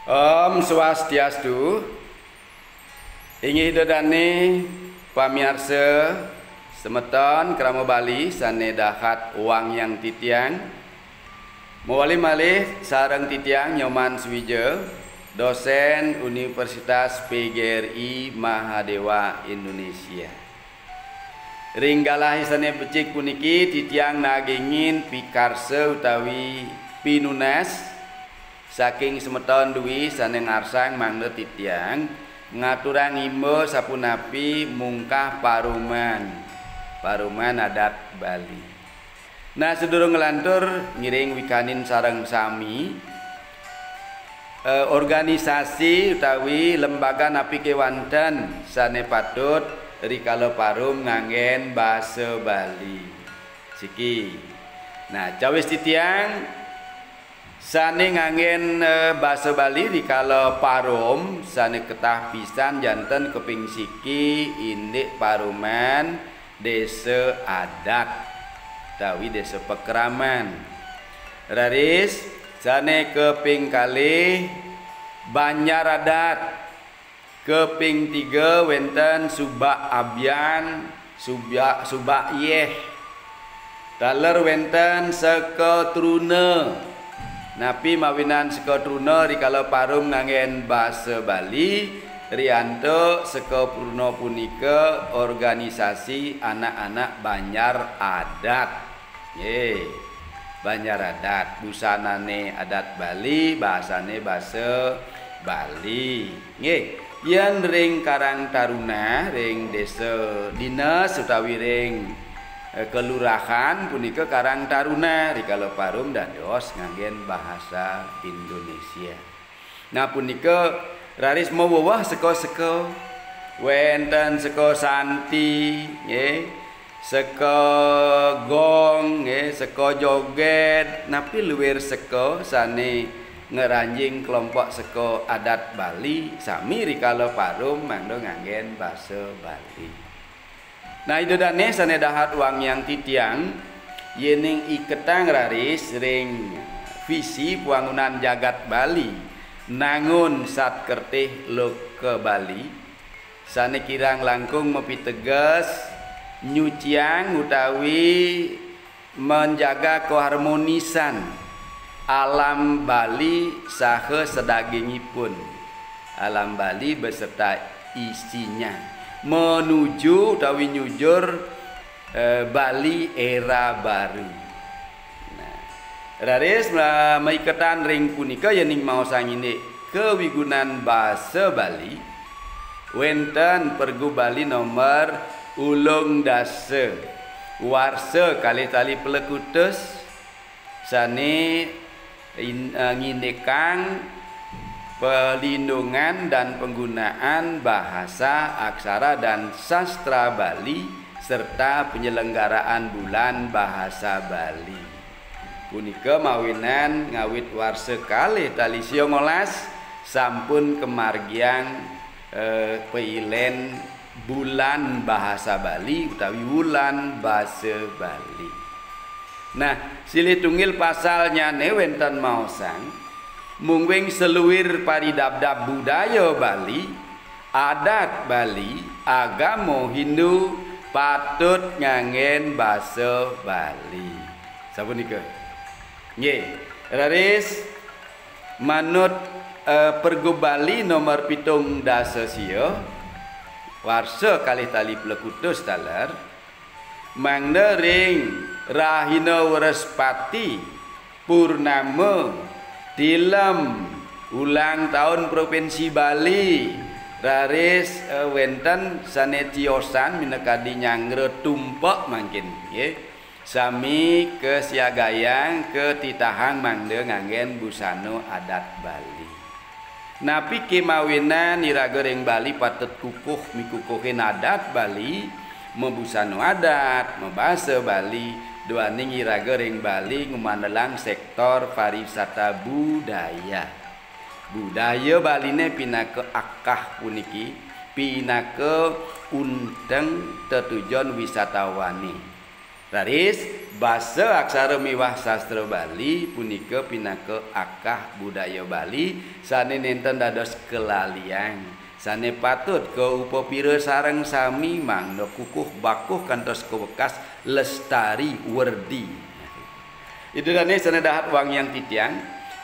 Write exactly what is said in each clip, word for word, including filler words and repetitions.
Om Swastiastu. Inggih Ida dane pamiarsa semeton krama Bali sane dahat wangiang titiang. Mawali malih sareng titiang Nyoman Suwija, dosen Universitas P G R I Mahadewa Indonesia. Ring galahe sane becik puniki titiang nagingin pikarsa utawi pinunas saking semeton dwi sane ngarsang mangda titiang ngaturang imba sapunapi mungkah paruman, paruman adat Bali. Nah, sadurung nglantur ngiring wikanin sareng sami, eh, organisasi utawi lembaga napi kewanten sane patut rikala parum nganggen basa Bali. Siki. Nah, cawis titiang sane nganggen, eh, basa Bali rikala parum sane ketah pisan janten kaping siki indik paruman desa adat utawi desa pakraman. Raris sane kaping kalih banjar adat. Kaping tiga wenten subak abian, subak, subak yeh. Taler wenten seka truna. Napi mawinan seka truna rikala parum nganggen basa Bali, riantuk seka truna punika organisasi anak-anak banjar adat. Nggih. Banjar adat, busanane adat Bali, basane basa Bali. Nggih, yen ring Karang Taruna, ring desa dinas utawi ring, eh, kelurahan punika Karang Taruna, rikala parum dados nganggen bahasa Indonesia. Nah, punika raris maweweh seka-seka. Wenten seka santi, nggih, seka gong, nggih, seka joget, napi luir seka sane ngranjing kelompok seka adat Bali, sami rikala parum mangda nganggen basa Bali. Nah, Ida dane sane dahat wangiang titiang, yening iketang raris ring visi pwangunan jagat Bali, nangun satkertih loka Bali, sane kirang langkung mapiteges nyuciang utawi menjaga keharmonisan alam Bali saha sadagingipun. Alam Bali beserta isinya menuju utawi nyujur, eh, Bali era baru. Nah, raris ma-, maiketan ring punika yening maosang indik kawigunan basa Bali, wenten Pergub Bali nomor ulung dasa, warsa kalih tali pelekutus, sane in-, eh, ngindikang pelindungan dan penggunaan bahasa, aksara, dan sastra Bali, serta penyelenggaraan Bulan Bahasa Bali. Punika mawinan ngawit warsa kalih tali siangolas sampun kamargiang, eh, pailen Bulan Bahasa Bali utawi Wulan Basa Bali. Nah, silih tunggil pasalnyane wenten maosang, mungguing saluir paridabdab budaya Bali, adat Bali, agama Hindu patut nganggen basa Bali. Sapunika. Nggih, raris manut, eh, Pergub Bali nomor pitung dasa sia, warsa kalih tali pelekutus taler, mangda ring rahina Wrespati, Purnama, Tilem, ulang tahun Provinsi Bali, raris, eh, wenten sane tiosan minakadi nyanggra tumpek mangkin, nggih. Sami kasiagayang, katitahang mangda nganggen busana adat Bali. Napi kemawinan iraga ring Bali patut kukuh mikukuhin adat Bali, mabusana adat, mabasa Bali, duaning iraga ring Bali ngumandelang sektor pariwisata budaya. Budaya Baline pinaka akah puniki, pinaka unteng tetujon wisatawane. Raris, basa aksara miwah sastra Bali punika pinaka akah budaya Bali sane nenten dados kelaliang, sane patut kaupapira sareng sami mangda kukuh bakuh kantos kawekas lestari werdi. Ida dane sane dahat wangiang titiang,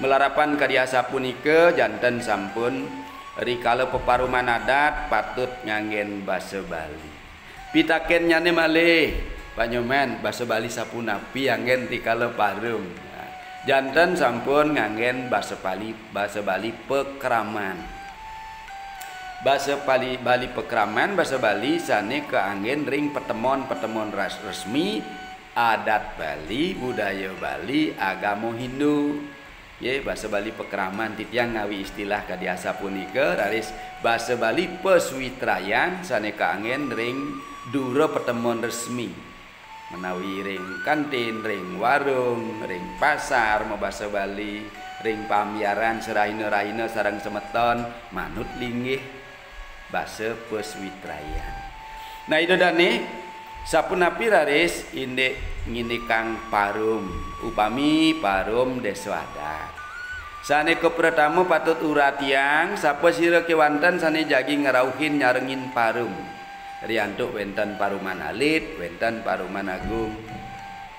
malarapan kadi asapunika janten sampun rikala peparuman adat patut nganggen basa Bali. Pitakennyane malih, Pak Nyoman, basa Bali sapunapi anggen rikala parum? Nah, janten sampun nganggen basa Bali, basa Bali pekraman. Basa Bali, Bali pekraman, basa Bali sane kaanggen ring patemon-patemon ras-, resmi, adat Bali, budaya Bali, agama Hindu. Nggih, basa Bali pekraman titiang ngawi istilah kadi asapunika, raris basa Bali pasuitrayan sane kaanggen ring dura patemon resmi. Menawi ring kantin, ring warung, ring pasar mabasa Bali, ring pamiaran sarahina-rahina sareng semeton manut linggih basa pasuitrayan. Nah, Ida dane, sapunapi raris indik ngindikang parum, upami parum desa adat? Sane kapratama patut uratiang, sapasira kewanten sane jagi ngrauhin nyarengin parum. Riantuk wenten paruman alit, wenten paruman agung.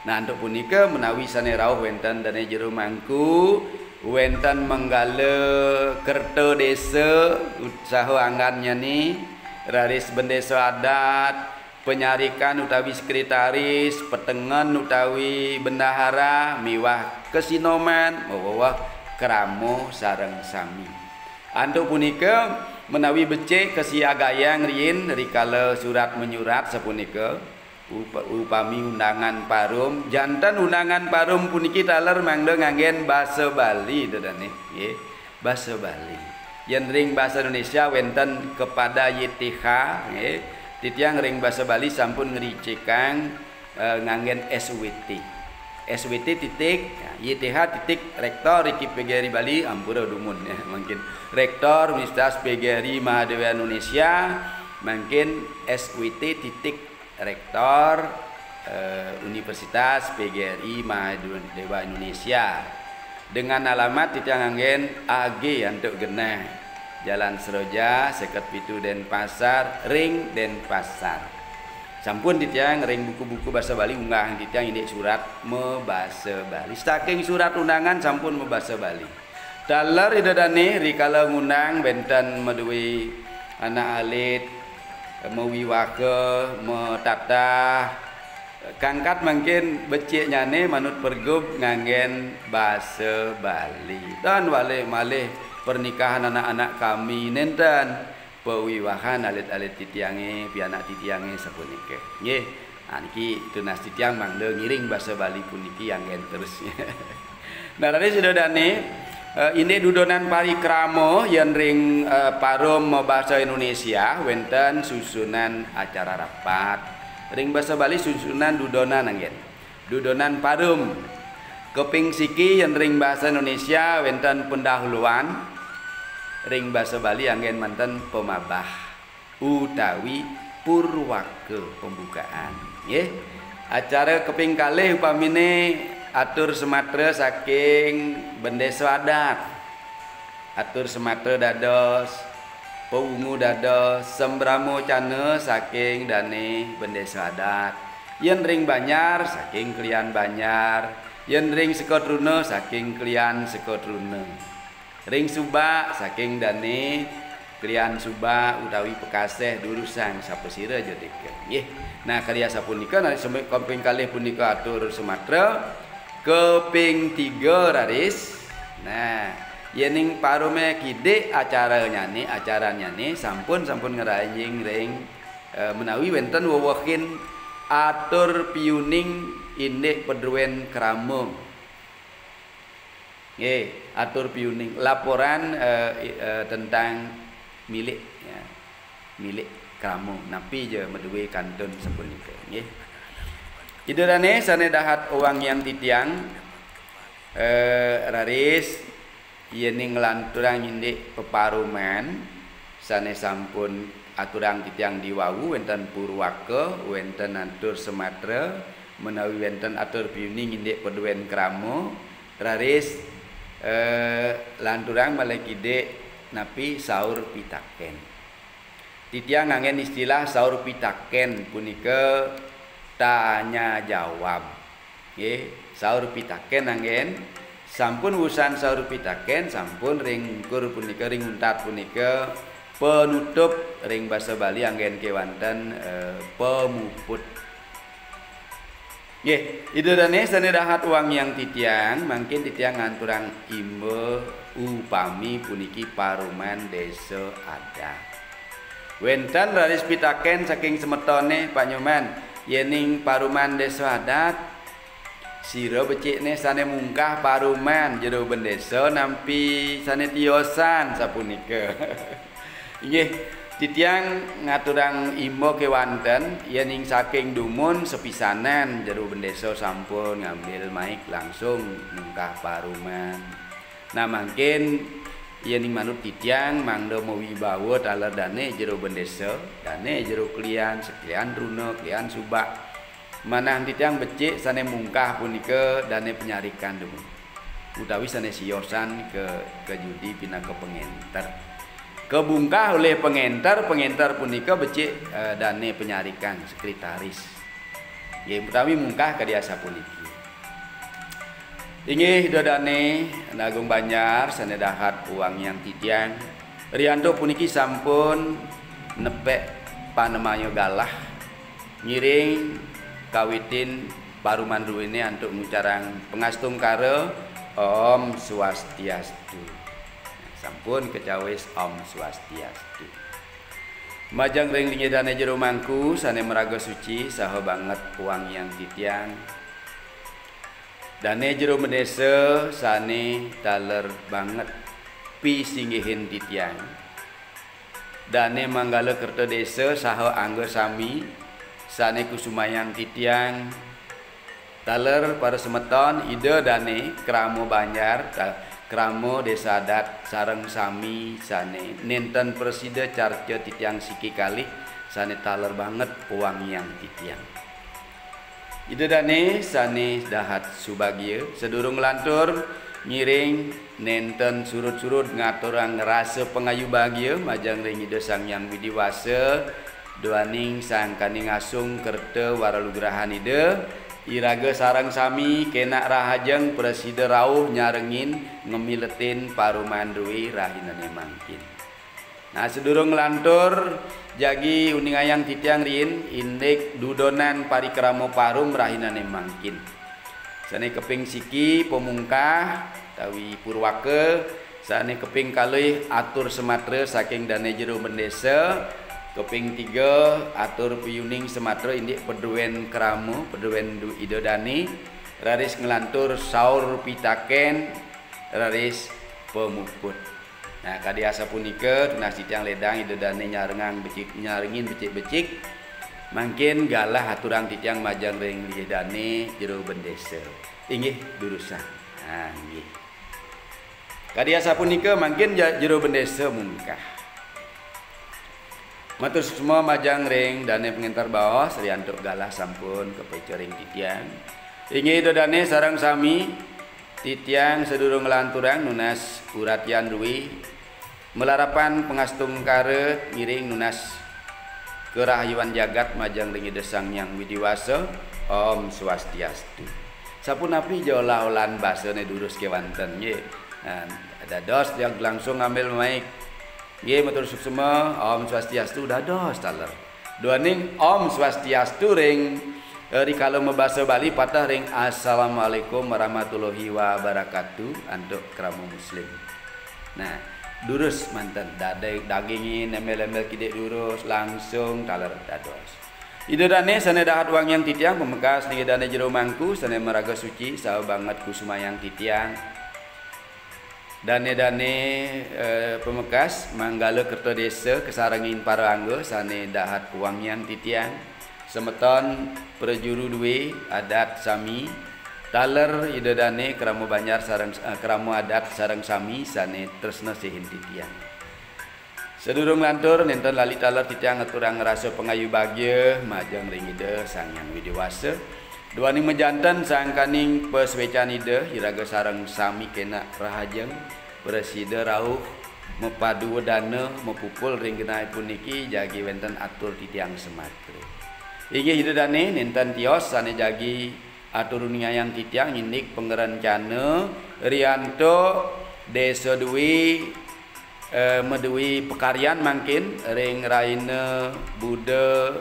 Nah, antuk punika menawi sane rauh wenten dane jero mangku, wenten manggala kerta desa, saha anggannyane, raris bendesa adat, panyarikan utawi sekretaris, petengen utawi bendahara, miwah kasinoman, maweweh krama sareng sami. Antuk punika, menawi becik kasiagayang riin rikala surat menyurat sapunika, upa-, upami undangan parum, janten undangan parum puniki taler mangda nganggen basa Bali, Ida dane, nggih. Basa Bali. Yen ring basa Indonesia wenten kepada Y T H, nggih. Titiang ring basa Bali sampun ngricikang, eh, nganggen S W T. S W T titik, ya, Y T H titik rektor iki P G R I Bali, ampura dumun, ya, mungkin rektor Universitas P G R I Mahadewa Indonesia, mungkin S W T titik rektor, eh, Universitas P G R I Mahadewa Indonesia. Dengan alamat titiang anggen A G antuk genah. Jalan Seroja, seket pitu Denpasar, ring Denpasar. Sampun titiang ring buku-buku basa Bali unggahang titiang indik surat mabasa Bali. Saking surat undangan sampun mabasa Bali. Taler Ida dane rikala ngundang wenten madue anak alit, mawiwaha, matatah, kangkat mangkin beciknyane manut pergub nganggen basa Bali. Tan wale malih pernikahan anak-anak kami nenten, pawiwahan alit-alit titiange, pianak titiange sapunika. Nggih, nah, niki tunas titiang mangda ngiring basa Bali puniki anggen terus. Nah, raris Ida dane, eh, indik dudonan parikrama yen ring, eh, parum mabasa Indonesia wenten susunan acara rapat. Ring basa Bali susunan dudonan anggen. Dudonan parum. Kaping siki yen ring basa Indonesia wenten pendahuluan, ring basa Bali anggen manten pamabah utawi purwaka pembukaan. Nggih. Acara kaping kalih upamine atur sematra saking bendesa adat. Atur sematra dados, pawungu dados, sembrama cana saking dane bendesa adat. Yen ring Banjar, saking klian Banjar. Yen ring Sekatruna, saking klian Sekatruna. Ring Subak, saking dane klian Subak utawi Pekaseh durusang sapasira ja teka. Nggih. Nah, kadi asapunika, nah, sami kaping kalih punika atur sematra, kaping tiga raris. Nah, yening parume kidik acaranyane, acaranyane sampun, sampun ngranjing ring, eh, menawi wenten wewehin atur piuning indik padruen krama. Nggih, atur piuning laporan, eh, i-, eh, tentang milik, ya. Milik krama, napi ja madue kantun sapunika, nggih. Ida dane sane dahat wangiang titiang, eh, raris yening nglanturang indik peparuman sane sampun aturang titiang diwawu, wenten purwaka, wenten atur sematra, menawi wénten atur piuning indik paduén krama, raris, eh, lanturang malih kidik napi saur pitaken. Titiang nganggén istilah saur pitaken punika tanya jawab. Nggih, saur pitaken anggén. Sampun wusan saur pitaken, sampun ring ungkur punika, ring untat punika panutup ring basa Bali anggén kéwanten, eh, pamuput. Nggih, Ida dané sané dahat wangiang titiang, mangkin titiang nganturang imba upami puniki paruman désa adat. Wénten raris pitaken saking semetoné, Pak Nyoman, yéning paruman désa adat, sira becikné sané mungkah paruman jero bendésa nampi sané tiosan sapunika. Inggih, titiang ngaturang imba kéwanten, yéning saking dumun sepisanan jero bendésa sampun ngambil maik langsung mungkah paruman. Nah, mangkin yéning manut titiang mangda mawibawa taler dané jero bendésa, dané jero klian, seklian truna, klian subak. Manah titiang becik sané mungkah punika dané panyarikan dumun, utawi sané siosan ke, ke judi pinaka pangénter. Kabungkah olih pangénter, pangénter punika becik, eh, dané panyarikan, sekretaris. Nggih, utawi mungkah kadi asapuniki. Inggih, Ida dané Agung Banjar sané dahat wangiang titiang. Riantuk puniki sampun nepek panemaya galah. Ngiring kawitin paruman druéné antuk ngucarang pangastungkara, Om Swastiastu. Sampun kacawis Om Swastiastu. Majeng ring linggih dané jero mangku sané maraga suci saha banget wangiang titiang. Dané jero bendésa sané taler banget pisinggihin titiang. Dané manggala kerta désa saha angga sami sané kusumayang titiang. Taler para semeton, Ida dané krama Banjar, ta-, krama désa adat sareng sami sané nénten prasida carca titiang siki kalih sané taler banget wangiang titiang. Ida dané sané dahat subagia, sadurung lantur ngiring nénten surud-surud ngaturang rasa pangayu bagia majeng ring Ida Sang Hyang Widi Wasa, duaning sangkaning asung kerta waranugrahan Ida, iraga sareng sami kénak rahajeng prasida rauh nyarengin ngamiletin paruman drué rahinané mangkin. Nah, sadurung nglantur, jagi uningayang titiang riin indik dudonan parikrama parum rahinané mangkin. Sané kaping siki pamungkah utawi purwaka, sané kaping kalih atur samatra saking dané jero bendésa, kaping tiga atur piuning samatra indik paduén krama, paduén du-, Ida dané, raris nglantur saur pitaken, raris pamuput. Nah, kadi asapunika tunas titiang ledang Ida dané nyarengang becik, nyarengin becik-becik. Mangkin galah aturang titiang majeng ring Ida dané jero bendésa. Inggih, durusang. Nah, inggih. Kadi asapunika mangkin ja-, jero bendésa mungkah. Matur suksma majeng ring dané pangénter baos, riantuk galah sampun kapaica ring titiang. Inggih Ida dané sareng sami, titiang sadurung nglanturang nunas uratian drué, malarapan pangastungkara ngiring nunas karahayuan jagat majeng ring Ida Sang Hyang Widi Wasa. Om Swastiastu. Sapunapi ja olah-olahan basané durus kéwanten, nggih. Nah, dados tiang langsung ngambil maik. Nggih, matur suksma, Om Swastiastu dados taler. Duaning Om Swastiastu ring, eh, rikala mabasa Bali pateh ring Assalamualaikum warahmatullahi wabarakatuh antuk krama muslim. Nah, durus manten, dadai-, dagingin, embel-embel kidik durus, langsung taler dados. Ida dané sané dahat wangiang titiang, pamekas ning Ida dané jero mangku, sané maraga suci, saha banget kusumayang titiang. Dané-dané, eh, pamekas, manggala kerta désa kasarengin para angga sané dahat wangiang titiang. Semeton prajuru dué adat sami, taler Ida dané krama Banjar sareng, eh, krama adat sareng sami sané tresna sihin titiang. Sadurung lantur, nénten lali taler titiang ngaturang rasa pangayu bagia majeng ring Ida Sang Hyang Widi Wasa. Duaning majanten sangkaning pasuécan Ida, iraga sareng sami kénak rahajeng, prasida rauh mapadu wedana, mapupul ring genah puniki jagi wénten atur titiang samatra. Inggih Ida dané, nénten tios sané jagi atur uningayang titiang indik pangrencana riantuk Désa Dwi, eh, madué pakaryan mangkin ring rahina Buda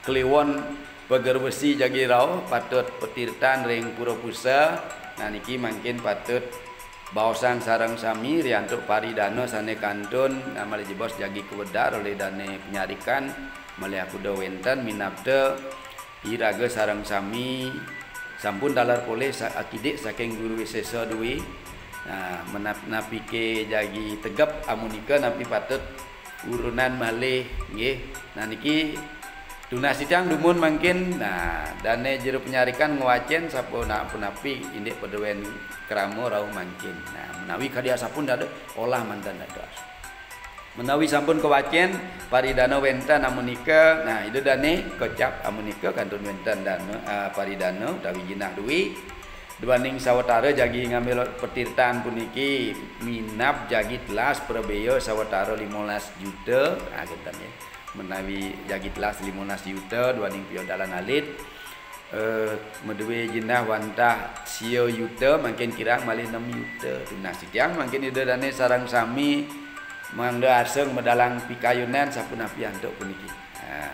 Kliwon Pager Besi jagi rauh patut patirtan ring Pura Pusa. Nah, niki mangkin patut baosang sareng sami riantuk paridana sané kantun, nah, malih jebos jagi kawedar olih dané panyarikan, malih akuda wénten minabda iraga sareng sami sampun taler polih sa-, akidik saking Guru Wisésa Dwi. Nah, menap-, napiké jagi tegep amunika napi patut urunan malih, nggih. Nah, niki tunas titiang dumun mangkin. Nah, dané jero panyarikan ngwacén sapunapi indik padawén krama rauh mangkin. Nah, menawi kadi asapunika olah manten dados. Menawi sampun kawacén paridana wénten amunika, nah, Ida dané kocap amunika kantun wénten dana, ah, paridana utawi jinah dwi. Duaning sawatara jagi ngambil patirtan puniki minab jagi telas prabéa sawatara limolas juta, ah, kénten ya. Menawi jagi telas limolas juta duaning piodalan alit, eh, madué jinah wantah sia yuta, mangkin kirang malih nem yuta. Tunas titiang mangkin Ida dané sareng sami mangda asring medalang pikayunan sapunapi antuk puniki. Nah,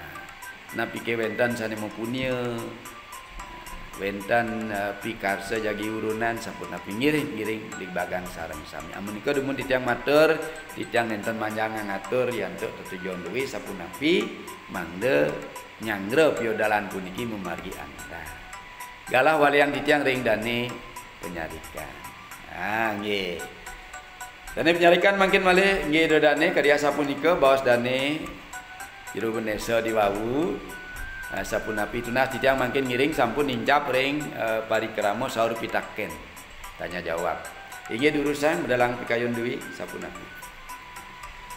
napiké wénten sané mapunia, wénten, eh, pikarsa jagi urunan sapunapi ngiring-ngiring ligbagang sareng sami. Amunika dumun titiang matur, titiang nénten manjang ngatur riantuk tetujon dwi sapunapi mangda nyanggra piodalan puniki mamargi antar. Galah waliang titiang ring dané panyarikan. Ah, nggih. Dané panyarikan mangkin malih, nggih, Ida dané kadi asapunika baos dané jero bendésa diwau. Ah, sapunapi tunas titiang mangkin ngiring sampun nincap ring, eh, parikrama saur pitakén. Tanya jawab. Inggih durusang medalang pikayun dwi sapunapi.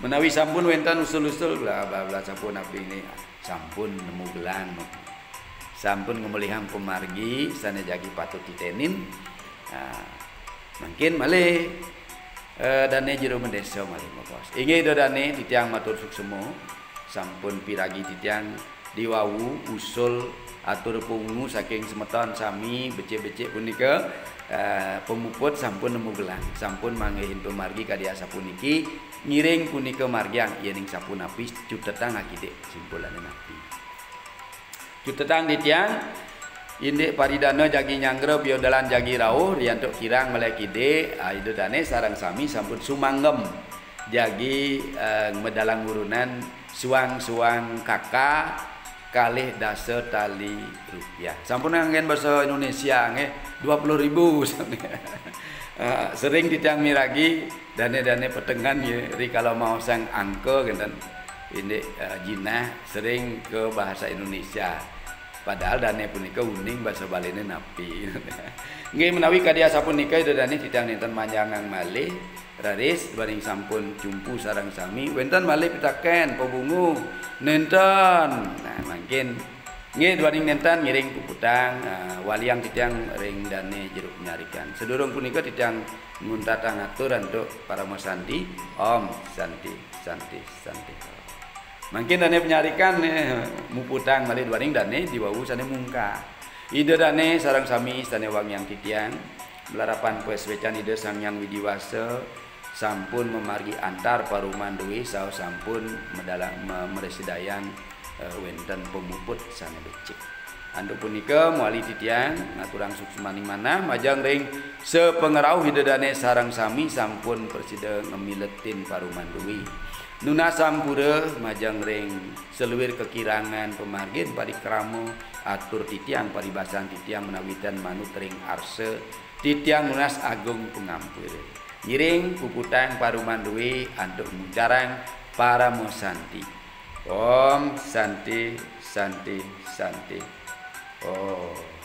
Menawi sampun wénten usul-usul, bla, bla, bla, sapunapi ini, sampun nemu gelang, sampun ngemulihang pamargi sané jagi patut titénin. Nah, mangkin malih, eh, dané jero bendésa malih mabaos. Inggih Ida dané titiang matur suksma, sampun piragi titiang diwau usul atur pangungu saking semeton sami becik-becik punika, eh, pamuput sampun nemu gelang, sampun manggihin pamargi kadi asapuniki, ngiring punika margiang yéning sapunapi cutetang akidik simpulané napi. Cutetang titiang, indik paridana jagi nyanggra piodalan jagi rauh, riantuk kirang malih kidik, ah, Ida dané sareng sami sampun sumanggem jagi, eh, medalang urunan suang-suang kaka kalih dasa tali rupiah. Sampun nganggén basa Indonesia nggih, dua puluh ribu sami. Eh, sering titiang miragi dané-dané petengan nggih, rikala maosang angka kénten indik, eh, jinah sering ke bahasa Indonesia. Padahal dané punika uning basa Baliné napi. Nggih menawi kadi asapunika Ida dané titiang nénten manjangang malih. Raris, duaning sampun cumpu sareng sami, wénten malih pitakén, pabungu, nénten. Nah, mangkin, nggih, duaning nénten ngiring puputang, ah, waliang titiang ring dané jero panyarikan. Sadurung punika titiang nguntatang atur antuk parama santi. Om Santi, Santi, Santi. Mangkin dané panyarikan, eh, muputang malih duaning dané diwau sané mungkah. Ida dané sareng sami sané wangiang titiang, malarapan pasuécan Ida Sang Hyang Widi Wasa, sampun mamargi antar paruman dwi saha sampun medala-, me-, mresidayang, eh, wénten pamuput sané becik. Antuk punika mawali titiang ngaturang suksmaning manah majeng ring sapangrauh Ida dané sareng sami sampun prasida ngamiletin paruman dwi. Nunas sampura majeng ring saluir kakirangan pamargin parikrama, atur titiang paribasan titiang menawi ten manut ring arsa titiang nunas agung pangampura. Ngiring puputang paruman dwi antuk ngucarang parama santi. Om Santi, Santi, Santi. Om.